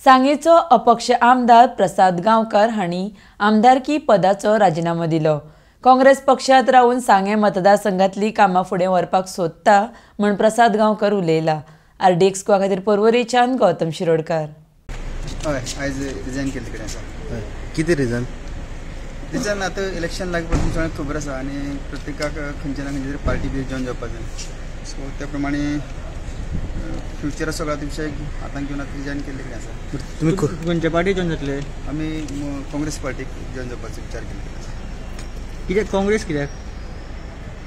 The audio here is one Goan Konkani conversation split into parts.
सांगेचो अपक्ष आमदार प्रसाद गांवकार हांणी आमदारकी पदाचो राजिनामो दिलो. काँग्रेस पक्षात रावून सांगे मतदारसंघातली कामां फुडें व्हरपाक सोदता म्हूण प्रसाद गांवकर उलयला. आरडीएक्स गोवा खातीर पर्वरेच्यान गौतम शिरोडकर. हय, आयज रिजायन केल्ले कडेन आसा. कितें रिजन? रिजन आतां इलेक्शन लागीं पडून सगळ्यांक खबर आसा आनी प्रत्येकाक खंयच्या ना खंयच्या तरी पार्टी बी जॉयन जावपाक जाय. सो त्या प्रमाणे फ्युचर सगळो आतां विशय हातान घेवन आतां रिजायन केल्ले कडेन आसा. तुमी खंयच्या पार्टी जॉयन जातले? आमी काँग्रेस पार्टीक जॉयन जावपाचो विचार केल्ले आसा. कित्याक काँग्रेस? कित्याक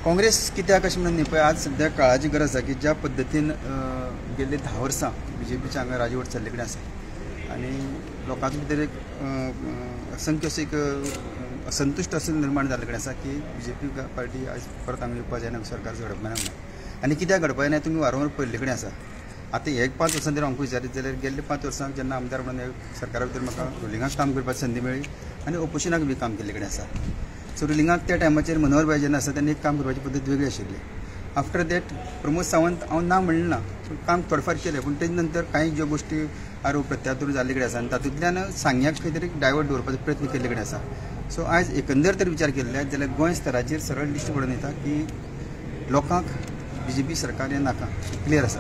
काँग्रेस कित्याक अशें म्हणून न्ही, पळय आज सद्या काळाची गरज आसा की ज्या पद्दतीन गेल्ले 10 वर्सां बीजेपीच्या हांगा राजवट चल्ले कडेन आसा आनी लोकांच्या भितर एक असंख्य असो एक असंतुश्ट असो निर्माण जाल्ले कडेन आसा की बीजेपी पार्टी आज परत हांगा येवपा जायना, सरकार घडपा जायना. आनी कित्याक घडपा जायना तुमी वारंवार पळयल्ले कडेन आसा. आतां एक 5 वर्सां जर आमकां विचारीत जाल्यार गेल्ले 5 वर्सां जेन्ना आमदार म्हणून सरकारा भितर म्हाका रुलिंगाक काम करपाची संदी मेळ्ळी आनी ओपोजिशनाक बी काम केल्ले कडेन आसा. सो रुलिंगाक त्या टायमाचेर मनोहर भाई जेन्ना आसा तेन्ना एक काम करपाची पद्दत वेगळी आशिल्ली. आफ्टर that Pramod Sawant हांव ना म्हणलें ना, पूण काम थोडेफार केलें, पूण तेजे नंतर कांय ज्यो गोश्टी आरोप प्रत्यारोप जाल्ले कडेन आसा आनी तातूंतल्यान सांग्याक खंय तरी डायवर्ट दवरपाचो प्रयत्न केल्ले कडेन आसा. सो आयज एकंदर तर विचार केल्ले जाल्यार गोंय स्तराचेर सरळ दिश्टी पडून येता की लोकांक बीजेपी सरकार हें नाका, क्लियर आसा.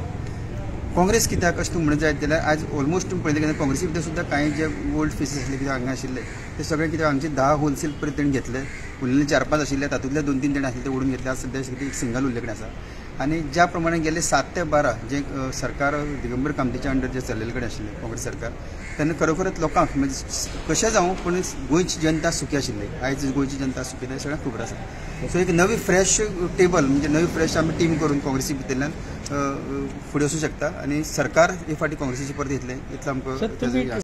काँग्रेस कित्याक अशें तूं म्हणत जायत जाल्यार आयज ऑलमोस्ट तुमी पळयलें जाल्यार काँग्रेसी भितर सुद्दां कांय जे ओल्ड फेसीस आसले कित्याक हांगा आशिल्ले ते सगळे कित्याक हांगचे 10 होलसेल परत तेणी घेतले, उरलेले 4-5 आशिल्ले तातूंतले 2-3 जाण आसले ते ओडून घेतले. आज सद्या एक सिंगल उरले कडेन आसा. आनी ज्या प्रमाणे गेले 7 ते 12 जे सरकार दिगंबर कामतीच्या अंडर जे चल्लेले कडेन आशिल्लें काँग्रेस सरकार, तेन्ना खरोखरच लोकांक म्हणजे कशें जावं पूण गोंयची जनता सुखी आशिल्ली. आयज गोंयची जनता सुखी ना सगळ्यांक खबर आसा. सो एक नवी फ्रेश टेबल म्हणजे नवी फ्रेश आमी टीम करून काँग्रेसी भितरल्यान फुडें वचूं शकता आनी सरकार हे फावटी काँग्रेसीची परत येतलें इतलें आमकां.